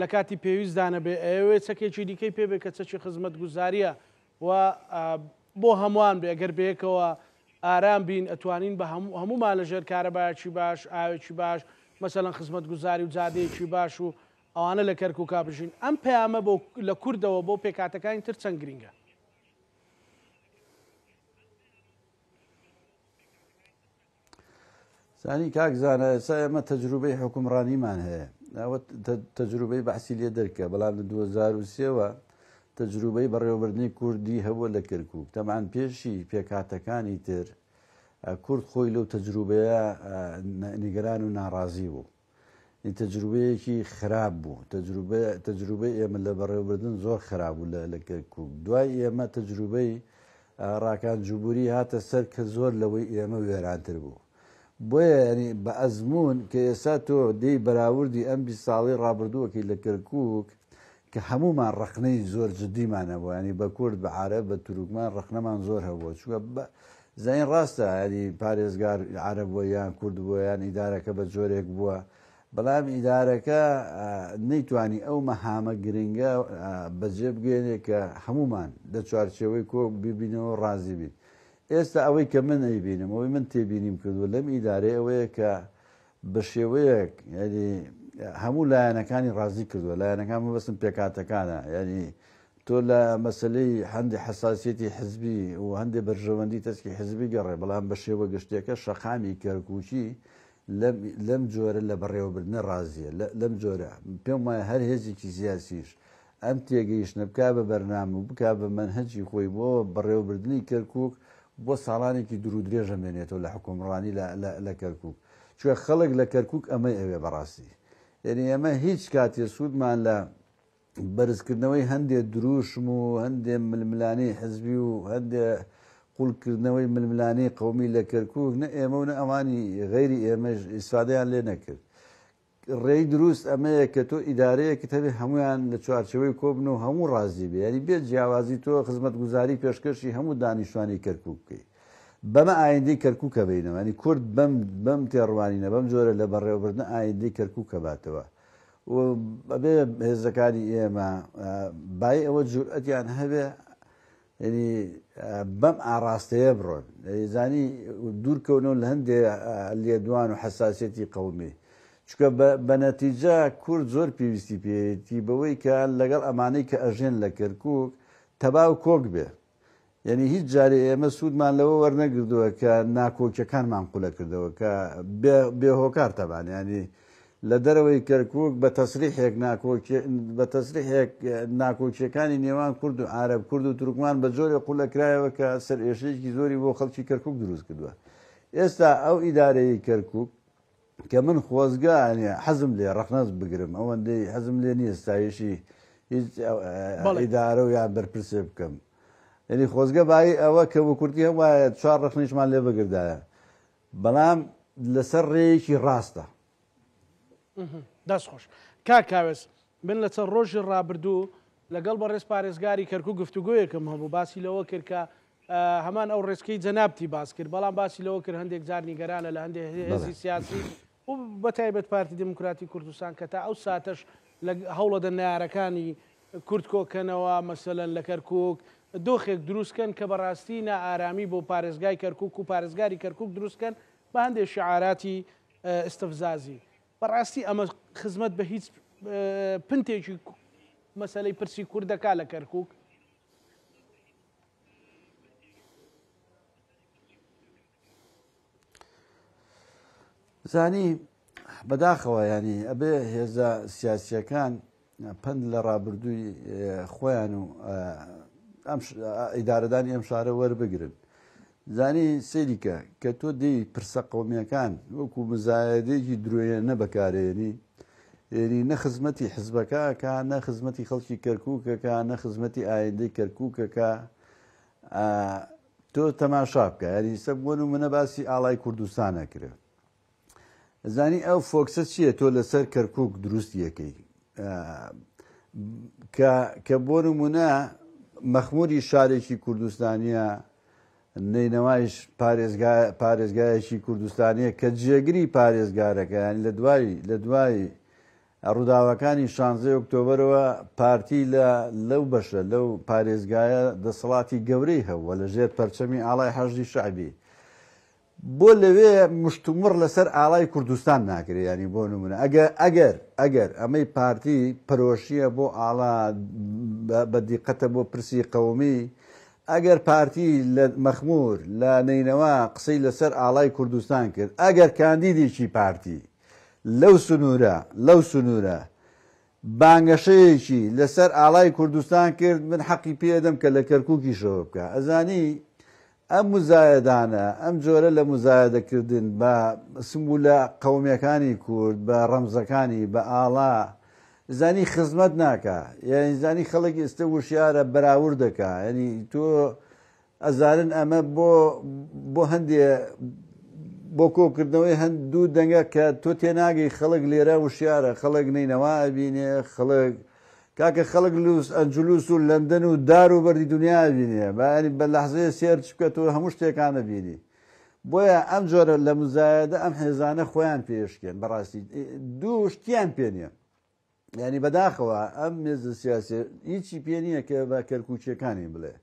لە کاتی پێویستدا نەبێ، ئەیەوێ چەکێکی دیکەی پێ بێ کە چەکی خزمەتگوزارییە و بۆ هەمووان بێ، گەر بەیەکەوە ئارام بین ئەتوانین بە هەموومان لە ژێر کارەبایەکی باش، ئاوێکی باش، مەسەلەن خزمەتگوزاری و جادەیەکی باش و ئەوانە لە کەرکووکا بژین. ئەم پەیامە بۆ لە کوردەوە بۆ پێکهاتەکانی تر چەند گرینگە؟ زانی کاک زانا ئێستا ئێمە تەجروبەی حوکمڕانیمان هەیە ئەوە تەجروبەی بەعسی لێ دەرکە بەڵام لە 2023ەوە تەجروبەی بەڕێوەبردنی کوردی هەبووە لە کەرکوک تەمان پێشی پێکهاتەکانی تر کورد خۆی لەو تەجروبەیە نیگەران و ناڕازی بوو تەجروبەیەکی خراپ بوو تەجروبە تەجروبەی ئێمە لە بەڕێوەبردن زۆر خراپ بوو لە کەرکوک دوای ئێمە تەجروبەی ڕاکان جبوری هاتە سەر کە زۆر لەوەی ئێمە وێرانتر بوو بۆیە ینی بە ئەزموون کە ئێستا تۆ دێی بەراوردی ئەم 20 ساڵی ڕابردووەکەی لە کەرکوک کە هەموومان ڕەخنەی زۆر جدیمان هەبوو ینی بە کورد بە عرب بە تورکمان ڕەخنەمان زۆر هەبووە چونکە زین ڕاستە ینی پارێزگار عرب بووە یان کورد بووە یان ئیدارەکە بە جۆرێک بووە بەڵام ئیدارەکە نەیتوانی ئەو مەهامە گرنگە بەجێ بگەێنێ کە هەمومان لە چوارچێوەی کۆ ببینەوە ڕازی بین ئێستا ئەوەی کە من ئەیبینم ئەوەی من تێبینیم کردووە لەم ئیدارەیە ئەوەیە کە بە شێوەیەک یعنی هەموو لایەنەکانی ڕازی کردووە لایەنەکان مەبەستم پێکاتەکانە یعنی تۆ لە مەسلەی هەندی حساسیەتی حزبی و هەندێ بەرژەوەندی تەسکی حزبی گەڕێ بەڵام بە شێوە گشتێکە شەقامی کەرکوکی لەم جۆرە لە بەڕێوەبردنە ڕازیە لەم جۆرە پێم وایە هەر هێزێکی سیاسیش ئەم تێگەیشتنە بکا بە بەرنامە و بکا بە مەنهەجی خۆی بۆ بەڕێوەبردنی کەرکوک بۆ ساڵانێکی دوور و درێژ ئەمێنێتەوە لە حوکمڕانی لە کەرکوک چونکە خەڵک لە کەرکوک ئەمەی ئەوێ بەڕاستی یعنی ئێمە هیچ کاتێ سوودمان لە بەرزکردنەوەی هەندێ دروشم و هەندێ ململانێی حزبی و هەندێ قوڵکردنەوەی ململانێی قەومی لە کەرکوک نە ئێمە و نە ئەوانی غەیری ئێمەش ئیسفادەیان لێ نەکرد. ڕێی دروست ئەمەیە کە تۆ ئیدارەیەکت هەبێ هەموویان لە چوارچێوەی کۆ بن و هەموو ڕازی بێ یانی بێ جیاوازی تۆ خزمەتگوزاری پێشکەشی هەموو دانیشتوانی کەرکوک بکەی بەمە ئایندەی کەرکوک ئەبەینەوە یانی کورد بەم بەم تێڕوانینە بەم جۆرە لە بەڕێوەبردنە ئایندەی کەرکوک ئەباتەوە و ئەبێ هێزەکانی ئێمە بای ئەوە جورئەتیان هەبێ یعنی بەم ئاڕاستەیە بڕۆن زانی دوورکەونەوە لە هەندێ لێدوان و حساسیەتی قومی چونکە بە نەتیجە کورد زۆر پێویستی پێیەتی بەوەی کە لەگەڵ ئەمانەی کە ئەژێن لە کەرکک تەبا و کۆک بێ. یعنی هیچ جارێ ئێمە سوودمان لەوە وەرنەگردووە کە ناکۆکیەکانمان قولە کردەوە کە بێ هۆکار تەبان ینی لە دەرەوەی کەرکوک بە تەسریحێک ناکۆکی بە تەسریحێک ناکۆکیەکانی نێوان کورد و عارەب کورد و تورکمان بە جۆرێ قولە کرایەوە کە سەرئێشەیەکی زۆری بۆ خەڵکی کەرکوک دروست کردووە ئێستا ئەو ئیدارەی کەرکوک کە من خۆزگە حەزم لێ ڕەخنەز بگرم ئەوەندەی حەزم لێ نییە ستایشی هیچ ئیدارە و یان بەرپرسێ بکەم یعنی خۆزگە بایی ئەوە کە وکورتی هەبوایە چوار ڕەخنیشمان لێ بگردایە بەڵام لەسەر ڕێیەکی ڕاستە. دەست خۆش کاک کاوێس من لە چەند ڕۆژی ڕابردوو لەگەڵ بەڕێز پارێزگاری کەرکوک گفتوگۆیەکم هەبوو باسی لەوە کرد کە هەمان ئەو ڕێچکەی جەنابتی باس کرد بەڵام باسی لەوە کرد هەندێک جار نیگەرانە لە هەندێک هێزی سیاسی و بە تایبەت پارتی دیموکراتی کوردستان کە تا ئەو ساتەش لە هەوڵەدە نارەکانی کورد کۆکەنەوە مەسەلەن لە کەرکوک دۆخێک دروست کەن کە بەڕاستی نائارامی بۆ پارێزگای کەرکوک و پارێزگاری کەرکوک دروست کەن بە هەندێک شعاراتی ئیستفزازی. بەڕاستی ئەمە خزمەت بە هیچ پنتێکی مەسەلەی پرسی کورد دەکا لە کەرکوک؟ زانی بەداخەوە ینی ئەبێ هێزە سیاسیەکان پەند لە ڕابردووی خۆیان و ئەم ئیدارەدانی ئەم شارە وەربگرن زانی سەیریکە کە تۆ دێی پرسە قومیەکان وەکو مزایەدێکی درۆیەنە بەکارێنی یعنی نە خزمەتی حزبەکەکە نە خزمەتی خەڵکی کەرکووکەکە نە خزمەتی ئایندەی کەرکووکەکە تۆ تەماشا بکە یاری سە بۆ نمونە باسی ئاڵای کوردستان ئەکرێ زانی ئەو focus ە چییە تۆ لەسەر کەرکک دروست یەکەی کە بۆ نمونە مەخموری شارێکی کوردستانیە نەینەوایش پارێزگایەکی کوردستانیە کە جێگری پارێزگارەکە یان لە دوای لە دوای ڕووداوەکانی شانزەی ئۆکتۆبەرەوە پارتی لە لەو بەشە لەو پارێزگایە دەسەڵاتی گەورەی هەبووە لە ژێر پەرچەمی ئاڵای حەشدی شەعبی بۆ لەوێ مشتومڕ لەسەر ئاڵای کوردستان ناکرێ یانی بۆ نمونە ئەگەر ئەگەر ئەگەر ئەمەی پارتی پەرۆشیە بۆ ئاڵا بە دیقەتە بۆ پرسی قەومی ئەگەر پارتی لە مەخمور لە نەینەوا قسەی لەسەر ئاڵای کوردستان کرد ئەگەر کاندیدێکی پارتی لەو سنوورە لەو سنوورە بانگەشەیەکی لەسەر ئاڵای کوردستان کرد من حەقی پێ ئەدەم کە لە کەرکوکیشەوە بکا ئەزانی ئەم مزایەدانە ئەم جۆرە لە مزایەدەکردن بە سمبولە قەومیەکانی کورد بە ڕەمزەکانی بە ئاڵا زانی خزمەت ناکا یعنی زانی خەڵک ئێستا وشیارە بەراورد دەکا یعنی تۆ ئەزانن ئەمە بۆ بۆ هەندێ بۆ کۆکردنەوەی هەند دوو دەنگە کە تۆ تێناگەی خەڵک لێرە وشیارە خەڵک نەینەوا ئەبینێ خەڵک کاکە خەڵک لوس ئەنجلوس و لەندەن و دار و بەردی دنیا ئەبینێ بەیانی بە لەحزەیە search بکە تۆ هەموو شتێکان ئەبینی بۆیە ئەم جۆرە لە مزایەدە ئەم حێزانە خۆیان پێشکێن بەڕاستی دوو شتیان پێ نییە یانی بەداخەوە ئەم مێزە سیاسیە هیچی پێ نییە کە بە کەرکوچیەکانی بڵێ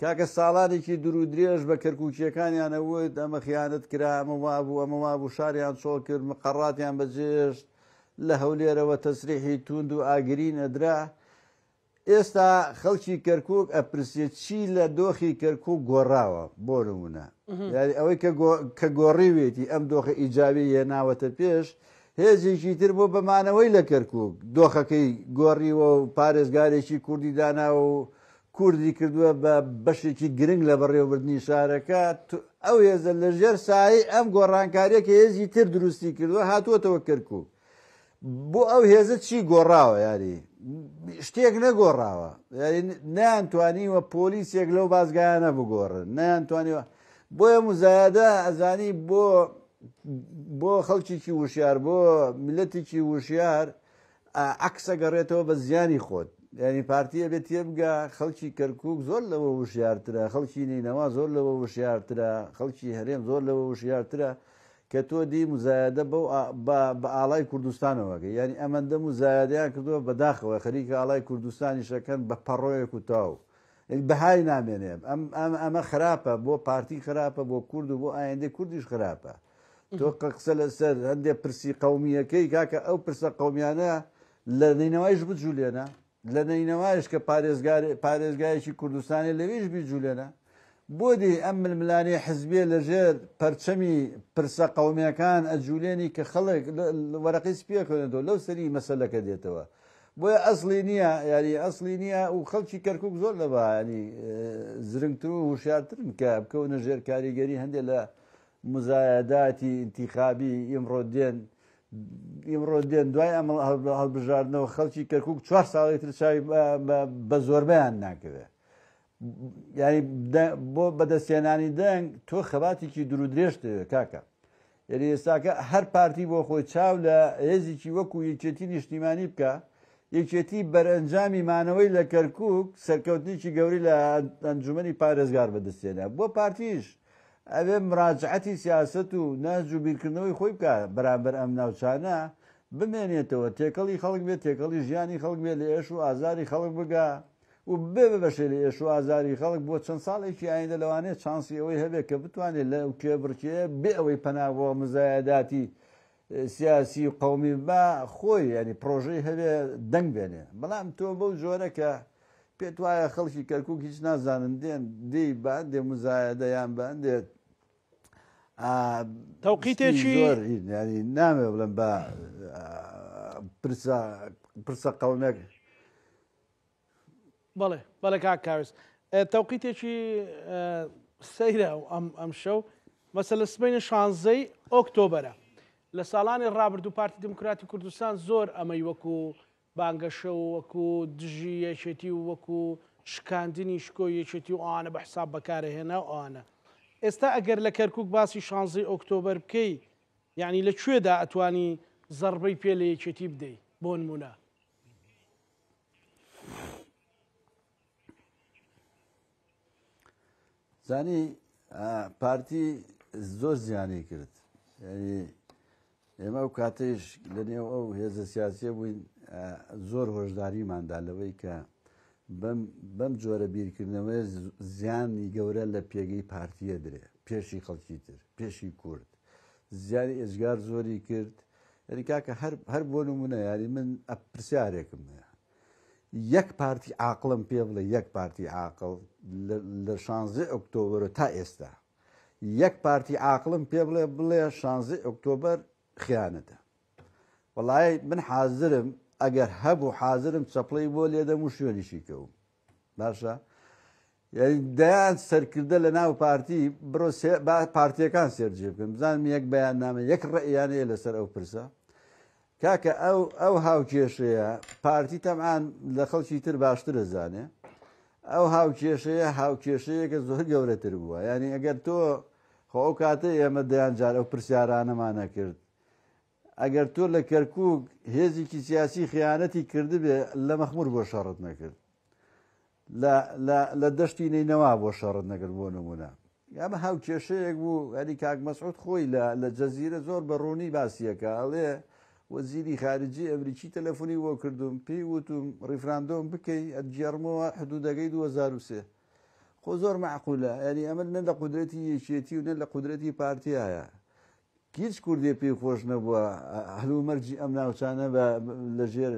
کاکە ساڵانێکی دوور و درێژ بە کەرکوچیەکانیانە وت ئەمە خیانەت کرا ئەمە وابوو ئەمە وابوو شاریان چۆڵ کرد مقەڕاتیان بەجێشت لە هەولێرەوە تەسریحی توند و ئاگرین ئەدرا ئێستا خەڵکی کەرکوک ئەپرسێ چی لە دۆخی کەرکوک گۆڕاوە بۆ نمونە یاری ئەوەی کە گۆڕیوێتی ئەم دۆخە ئیجابی هێناوەتە پێش هێزێکی تر بۆ بەمانەوەی لە کەرکک دۆخەکەی گۆڕیوە و پارێزگارێکی کوردی داناوە و کوردی کردووە بە بەشێکی گرنگ لە بەڕێوەبردنی شارەکە ئەو هێزە لە ژێر سایەی ئەم گۆڕانکاریە کە هێزی تر دروستی کردووە هاتووەتەوە کەرکک بۆ ئەو هێزە چی گۆڕاوە یاری شتێک نەگۆڕاوە یاری نەیانتوانیوە پۆلیسێک لەو بازگایانە بگۆڕن نەیانتوانیوە بۆیە مزایدە ئەزانی بۆ بۆ خەڵکیکی وشیار بۆ میلەتێکی وشیار عکسە گەڕێتەوە بە زیانی خۆت ینی پارتیە بێت تێبگە خەڵکی کەرکک زۆر لەوە وشیارترە خەڵکی نینەوە زۆر لەوە وشیارترە خەڵکی هەرێم زۆر لەوە وشیارترە کە تۆ دی مزایەدە بەو بە بە ئاڵای کوردستانەوە ئەکەی یانی ئەمەندە مزایەدەیان کردووە بەداخەوە خەریکە ئاڵای کوردستانیش ئەکەن بە پەڕۆیەک و تاو یانی بەهای نامێنێ ئەم ئەم ئەمە خراپە بۆ پارتی خراپە بۆ کورد و بۆ ئایندەی کوردیش خراپە تۆ قسە لەسەر هەندێک پرسی قەومیەکەی کاکە ئەو پرسە قەومیانە لە نەینەوایش بجولێنە لە نەینەوایش کە پارێزگار پارێزگایەکی کوردستانی لەویش بیجولێنە. بۆ دێی ئەم ململانێ حزبیە لە ژێر پەرچەمی پرسە قەومیەکان ئەجولێنی کە خەڵک وەرەقەی سپی ئەخوێنێتەوە لەو سەری مەسەلەکە دێتەوە بۆیە ئەسڵی نییە یاری ئەسڵی نییە و خەڵکی کەرکک زۆر لە ینی زرنگتر و هوشیارترن کە بکەونە ژێر کاریگەری هەندێک لە مزایەداتی ئینتیخابی ئیمڕۆ دێن ئیمڕۆ دێن دوای ئەم هەڵبژاردنەوە خەڵکی کەرکک چوار ساڵی تر چاوی بە زۆربەیان ناکەوێت یاری بۆ بەدەستهێنانی دەنگ تۆ خەباتێکی دوور درێژ دەوێت کاکە یاری ئێستاکە هەر پارتی بۆ خۆی چاو لە هێزێکی وەکو یەکێتی نیشتیمانی بکە یەکێتی بەرئەنجامی مانەوەی لە کەرکک سەرکەوتنێکی گەوری لە ئەنجومەنی پارێزگار بەدەستێنە بۆ پارتیش ئەبێ مراجعەتی سیاسەت و نەهج و بیرکردنەوەی خۆی بکا بەرامبەر ئەم ناوچانە بمێنێتەوە تێکەڵی خەڵک بێت تێکەڵی ژیانی خەڵک بێت لە ئێش و ئازاری خەڵک بگا و ببێ بە بەشێ لە ئێش و ئازاری خەڵک بۆ چەند ساڵێکی ئایندە لەوانەیە چانسی ئەوەی هەبێت کە بتوانێت لە کێبڕکێ بێ ئەوەی پەنا بۆ مزایەداتی سیاسی و قەومی با خۆی ینی پرۆژەی هەبێ دەنگ بێنێ بەڵام تۆ بەو جۆرە کە پێت وایە خەڵکی کەرکک هیچ نازانن دێن دێی بە هەندێ مزایەدە یان بە هەندێ تەوقیتێکی زۆر ینی نامێ بڵێم بە پرسە پرسە قەومێک بەڵێ بەڵێ کاک کاوێس تەوقیتێکی سەیرە ئەم ئەم شەو مەسەلە سبەینە شانزەی ئۆکتۆبەرە لە ساڵانی ڕابردوو پارتی دیموکراتی کوردستان زۆر ئەمەی وەکو بانگەشە و وەکو دژی یەکێتی و وەکو شکاندنی شکۆی یەکێتی و ئەوانە بە حساب بەکارهێنا و ئەوانە ئێستا ئەگەر لە کەرکک باسی شانزەی ئۆکتۆبەر بکەی یعنی لە کوێدا ئەتوانی زەربەی پێ لە یەکێتی بدەی بۆ نمونە زانی پارتی زۆر زیانی کرد یعنی ئێمە ئەو کاتەیش لە نێو ئەو هێزە سیاسیە بووین زۆر هۆشداریماندا لەوەی کە بەم جۆرە بیرکردنەوەی زیانی گەورە لە پێگەی پارتیە درێ پێشی خەڵکی تر پێشی کورد زیانی ئێجگار زۆری کرد یعنی کاکە هەر هەر بۆ نمونە یاری من پرسیارێکم هەیە یەک پارتی عاقڵم پێ بڵێ یەک پارتی عاقڵ لە شانزەی ئۆکتۆبەرە تا ئێستا یەک پارتی عاقڵم پێ بڵێ بڵێ شانزەی ئۆکتۆبەر خیانەتە وەڵای من حازرم ئەگەر هەبوو حازرم چەپڵەی بۆ لێدەم و شوێنیشی کەوم باشە یعنی دەیان سەرکردە لە ناو پارتی بڕۆ پارتیەکان سێرجێ بکەن بزانم یەک بەیاننامە یەک ڕێیانەیە لەسەر ئەو پرسە کاکە ئەو ئەو هاوکێشەیە پارتی تەبعان لە خەڵکی تر باشتر ئەزانێ ئەو هاوکێشەیە هاوکێشەیەکە زۆر گەورەتر بووە یعنی ئەگەر تۆ خۆ ئەو کاتە ئێمە دەیان جار ئەو پرسیارانەمان نەکرد ئەگەر تۆ لە کەرکک هێزێکی سیاسی خیانەتی کردبێ لە مەخمور بۆ شەڕت نەکرد لە دەشتی نەینەوا بۆ شەڕت نەکرد بۆ نمونە ئەمە هاوکێشەیەک بوو هەری کاک مەسعود خۆی لە لە جەزیرە زۆر بە ڕوونی باسیەکە ئەڵێ وەزیری خارجی ئەمریکی تەلەفۆنی بۆ کردوم پێی وتم ڕیفراندۆم بکەی ئەتگێڕمەوە حدودەکەی 2003 خۆ زۆر معقولە یعنی ئەمە نە لە قودرەتی یەکێتی و نە لە قودرەتی پارتیایە هیچ کوردێ پێی خۆش نەبووە هەلومەرجی ئەم ناوچانە بە لە ژێر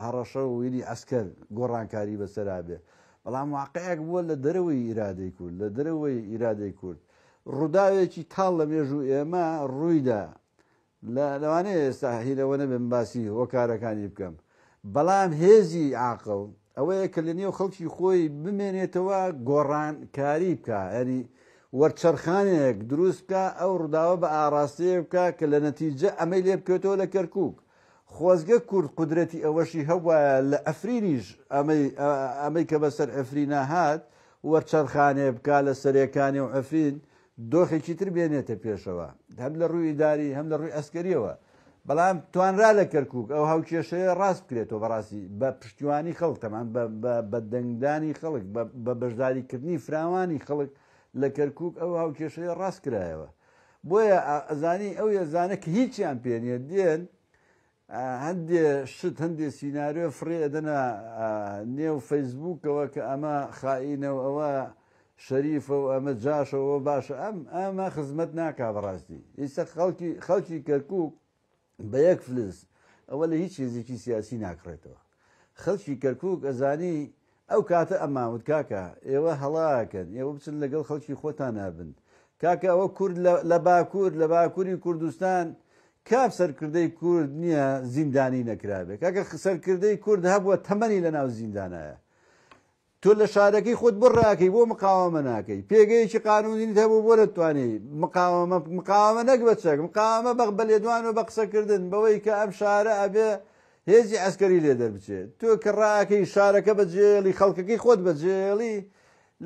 هەڕەشە و ویلی عەسکەر گۆڕانکاری بەسەرا بێ بەڵام واقعێک بووە لە دەرەوەی ئیرادەی کورد لە دەرەوەی ئیرادەی کورد ڕووداوێکی تاڵ لە مێژوو ئێمە ڕوویدا لە لەوانەیە ئێستا هیرەوە نەبێ من باسی هۆکارەکانی بکەم بەڵام هێزی عاقڵ ئەوەیە کە لە نێو خەڵکی خۆی بمێنێتەوە گۆڕانکاری بکا یانی وەرچەرخانێک دروست بکا ئەو ڕووداوە بە ئاڕاستەیەک بکا کە لە نەتیجە ئەمەی لێ بکەوێتەوە لە کەرکووک خۆزگە کورد قودرەتی ئەوەشی هەبوایە لە عەفرینیش ئەمەی ئەمەی کە بەسەر عەفرینا هات وەرچەرخانێ بکا لە سەرێکانی و عەفرین دۆخێکی تر بێنێتە پێشەوە هەم لە ڕووی ئیداری هەم لە ڕووی ئەسکەریەوە بەڵام توانرا لە کەرکک ئەو هاوکێشەیە ڕاست بکرێتەوە بەڕاستی بە پشتیوانی خەڵک تەمان بە دەنگدانی خەڵک بە بەشداریکردنی فراوانی خەڵک لە کەرکک ئەو هاوکێشەیە ڕاست کرایەوە بۆیە ئەزانی ئەو یەزانە کە هیچیان پێ نیە دێن هەندێ شت هەندێ سیناریۆ فڕێ ئەدەنە نێو فەیسبووکەوە کە ئەمە خائینە و ئەوە شەریفە و ئەمە جاشە و باشە ئەم ئەمە خزمەت ناکا بەڕاستی ئیستا خەڵکی خەڵکی کەرکک بە یەک فلس ئەوە لە هیچ هێزێکی سیاسی ناکڕێتەوە خەڵکی کەرکک ئەزانی. ئەو کاتە ئەمان وت کاکە ئێوە هەڵاکەن، ئێوە بچن لەگەڵ خەڵکی خۆتانا بن. کاکە ئەوە کورد لە باکوور، لە باکووری کوردستان کام سەرکردەی کورد نییە زیندانی نەکرابێ؟ کاکە سەرکردەی کورد هەبووە تەمەنی لەناو زیندانایە. تۆ لە شارەکەی خۆت بۆ ڕاکەی بۆ مقاوەمە ناکەی؟ پێگەیەکی قانونیت هەبوو بۆ نەتوانی مقاوەمە مقاوەمە نەک بە چەک مقاوەمە بە بە لێدوان و بە قسەکردن بەوەی کە ئەم شارە ئەبێ هێزی عەسکەری لێ دەربچێت تۆ کە ڕاکەی شارەکە بەجێڵی خەڵکەکەی خۆت بەجێڵی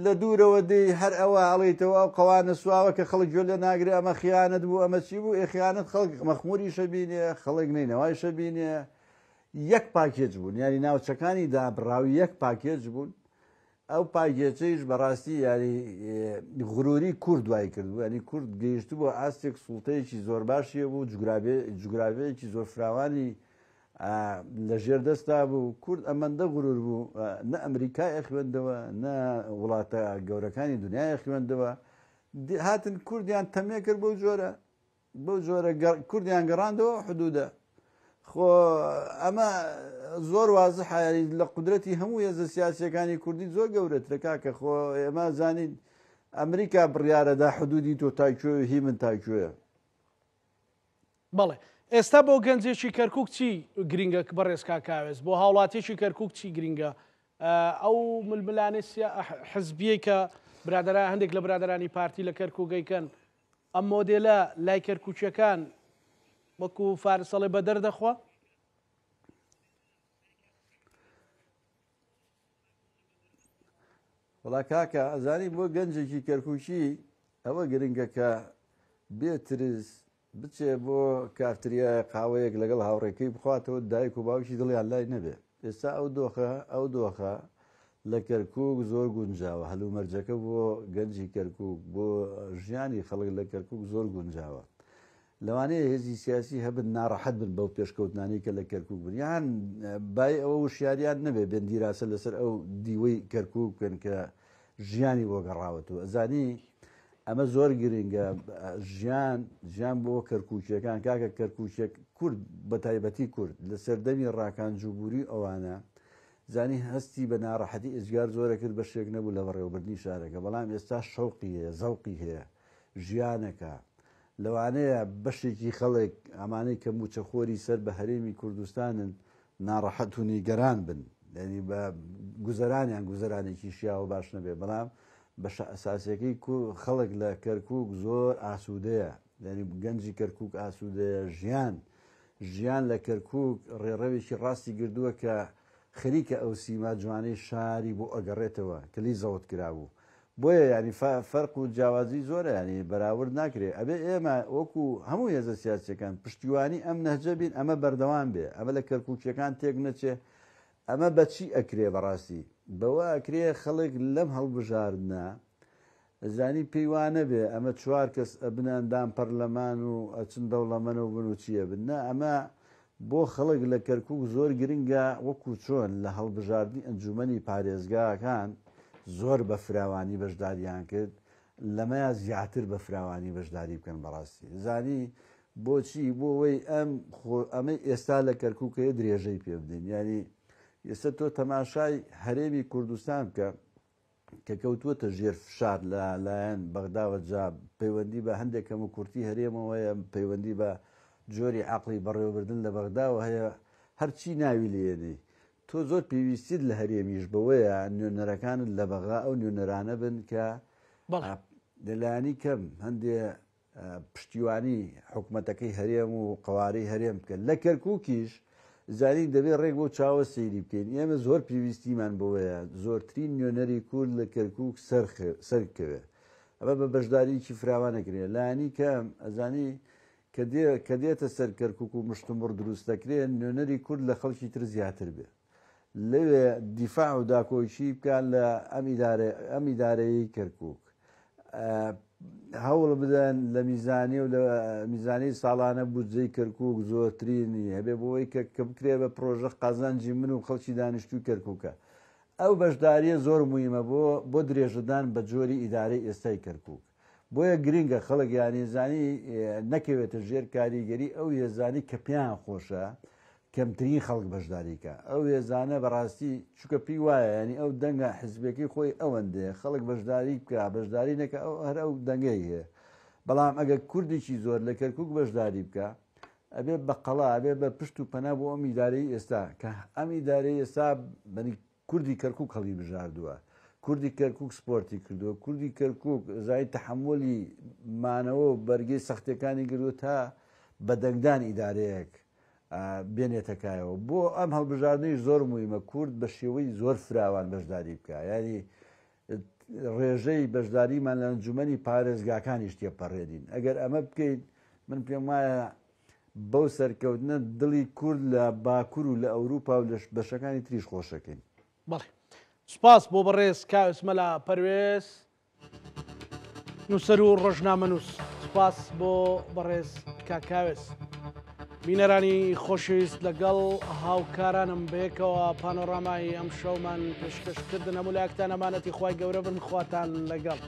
لە دوورەوە دێی هەر ئەوە ئەڵێیتەوە ئەو قەوانە سواوە کە خەڵک گوێ لێ ناگرێ ئەمە خیانەت بوو ئەمە چی بوو ئێ خیانەت خەڵک مەخموریشە بینێ خەڵک نەینەوایشە بینێ یەک پاکێج بوون یاری ناوچەکانی دابڕاو یەک پاکێج بوون ئەو پاکێچەیش بەڕاستی یاری غروری کورد وای کرد بوو ینی کورد گەیشتبووە ئاستێک سوڵتەیەکی زۆر باشی بوو جوگرافیەکی زۆر فراوانی لە ژێر دەستا بوو کورد ئەمەندە غرور بوو نە ئەمریکای ئەخوێندەوە نە وڵاتە گەورەکانی دنیای خوێندەوە هاتن کوردیان تەمێ کرد بەو جۆرە بەو جۆرە کوردیان گەڕاندەوە حدودە خۆ ئەمە زۆر وازحە لە قودرەتی هەموو هێزە سیاسیەکانی کوردی زۆر گەورەترە کاکە خۆ ئێمە زانین ئەمریکا بڕیارەدا حدودی تۆ تاکوێ و هی من تاکوێ. بەڵێ ئێستا بۆ گەنجێکی کەرکک چی گرینگە بەڕێز کاکاوێز بۆ هاوڵاتیەکی کەرکک چی گرینگە ئەو ململانێ حزبیەی کە برادران هەندێک لە برادرانی پارتی لە کەرکوگەیکەن ئەم مۆدێلە لای کەرکوکیەکان وەکو فارس ئەڵێ بەدەر دەخوا؟ وەڵا کاکە ئەزانی بۆ گەنجێکی کەرکوکی ئەوە گرنگە کە بێ ترس بچێ بۆ کافتریایە قاوەیەک لەگەڵ هاوڕێکەی بخواتەوە دایک و باوکی دڵیان لای نەبێ ئێستا ئەو دۆخە ئەو دۆخە لە کەرکوک زۆر گونجاوە هەلومەرجەکە بۆ گەنجی کەرکوک بۆ ژیانی خەڵک لە کەرکوک زۆر گونجاوە لەوانەیە هێزی سیاسی هەبن ناڕەحەت بن بەو پێشکەوتنانەی کە لە کەرکوک بن یان بای ئەوە وشیاریان نەبێ بێن دیراسە لەسەر ئەو دیوەی کەرکوک بکەن کە ژیانی بۆ گەڕاوەتەوە ئەزانی ئەمە زۆر گرنگە ژیان ژیان بۆ کەرکوکیەکان کاکە کەرکوکیەک کورد بە تایبەتی کورد لە سەردەمی ڕاکان جوبوری ئەوانە زانی هەستی بە ناڕەحەتی ئێجگار زۆرە کرد بەشێک نەبوو لە بەڕێوەبردنی شارەکە بەڵام ئێستا شەوقی هەیە زەوقی هەیە ژیانەکە لەوانەیە بەشێکی خەڵک ئەمانەی کە مووچەخۆری سەر بە هەرێمی کوردستانن ناڕەحەت و نیگەران بن یعنی بە گوزەرانیان گوزەرانێکی شیاوە باش نەبێ بەڵام بەشە ئەساسیەکەی خەڵک لە کەرکک زۆر ئاسوودەیە یعنی گەنجی کەرکک ئاسوودەیە ژیان ژیان لە کەرکک ڕێڕەوێکی ڕاستی گردووە کە خەریکە ئەو سیما جوانەی شاری بۆ ئەگەڕێتەوە کە لێی زەوت کرابوو بۆیە یانی فەرق و جیاوازی زۆرە یانی بەراورد ناکرێ ئەبێ ئێمە وەکو هەموو هێزە سیاسیەکان پشتیوانی ئەم نەهجە بین ئەمە بەردەوام بێ ئەمە لە کەرکوکیەکان تێک نەچێ ئەمە بەچی ئەکرێ بەڕاستی بەوە ئەکرێ خەڵک لەم هەڵبژاردنە زانی پێی وا نەبێ ئەمە چوار کەس ئەبنە ئەندام پەرلەمان و ئەچن دەوڵەمەنەو بن و چی ئەبن نا ئەمە بۆ خەڵک لە کەرکوک زۆر گرنگە وەکو چۆن لە هەڵبژاردنی ئەنجومەنی پارێزگاکان زۆر بە فراوانی بەشداریان کرد لەمەیا زیاتر بە فراوانی بەشداری بکەن بەڕاستی زانی بۆچی بۆ ئەوەی ئەم خۆ ئەمەی ئێستا لە کەرکوک هەیە درێژەی پێ بدەین یانی ئێستا تۆ تەماشای هەرێمی کوردستان بکە کە کەوتووەتە ژێر فشار لە لایەن بەغداوە جا پەیوەندی بە هەندێک کەموکورتی هەرێمەوە هەیە، پەیوەندی بە جۆری عەقڵی بەڕێوەبردن لە بەغداوە هەیە، هەرچی ناوی لێنێی تۆ زۆر پێویستیت لە هەرێمیش بەوەیە نوێنەرەکانت لە بەغا ئەو نوێنەرانە بن کە لەلایەنی کەم هەندێ پشتیوانی حکومەتەکەی هەرێم و قەوارەی هەرێم بکەن. لە کەرکوکیش زانین دەبێت ڕێک بەو چاوە سەیری بکەین. ئێمە زۆر پێویستیمان بەوەیە زۆرترین نوێنەری کورد لە کەرکوک سەربکەوێ. ئەمە بە بەشدارییەکی فراوان ئەکرێ. لایەنی کەم ئەزانی کە دێتە سەر کەرکوک و مشتومڕ دروست دەکرێ نوێنەری کورد لە خەڵکی تر زیاتر بێ. لەوێ دیفاع و داکۆکی بکات لە ئەم ئیدارە ئەم ئیدارەیەی کەرکوک. هەوڵ بدەن لە میزانی و لە میزانی ساڵانە بودجەی کەرکوک زۆرترینی هەبێ بۆ ئەوەی کە کە بکرێ بە پرۆژە قازانجی من و خەڵکی دانیشتووی کەرکوکە. ئەو بەشدارییە زۆر مویمە بۆ بۆ درێژەدان بە جۆری ئیدارەی ئێستای کەرکوک. بۆیە گرنگە خەڵک یانی زانی نەکەوێتە ژێر کاریگەری ئەو هێزانەی کە پێیان خۆشە. کەمترین خەڵک بەشداری کا. ئەو هێزانە بەڕاستی چونکە پێی وایە یانی ئەو دەنگە حزبەکەی خۆی ئەوەندەیە خەڵک بەشداری بکا بەشداری نەکا ئەو هەر ئەو دەنگەی هەیە. بەڵام ئەگەر کوردێکی زۆر لە کەرکوک بەشداری بکا ئەبێ بە قەڵا ئەبێ بە پشت و پەنا بۆ ئەم ئیدارەی ئێستا کە ئەم ئیدارەی ئێستا بەنی کوردی کەرکوک هەڵی بژاردووە کوردی کەرکوک سپۆرتی کردووە کوردی کەرکوک زای تەحەمولی مانەوە و بەرگەی سەختیەکانی گردووە تا بە دەنگدان ئیدارەیەک بێنێتە کایەوە بۆ ئەم هەڵبژاردنەی زۆر مویمە کورد بە شێوەی زۆر فراوان بەشداری بکە یاری ڕێژەی بەشداریمان لە ئەنجومەنی پارێزگاکانیش تێپەڕێنین ئەگەر ئەمە بکەین من پێم وایە بەو سەرکەوتنە دڵی کورد لە باکور و لە ئەوروپا و لە بەشەکانی تریش خۆشەکەین. بەڵێ سوپاس بۆ بەڕێز کاوس مەلا پەروێز نووسەر و ڕۆژنامەنووس سوپاس بۆ بەڕێز کاک کاوێس. بینەرانی خۆشەویست لەگەڵ هاوکارانم بەیەکەوە پانۆرامای ئەم شەومان پێشکەش کردن هەموو لایەکتان ئەمانەتی خوای گەورە بن خواتان لەگەڵ.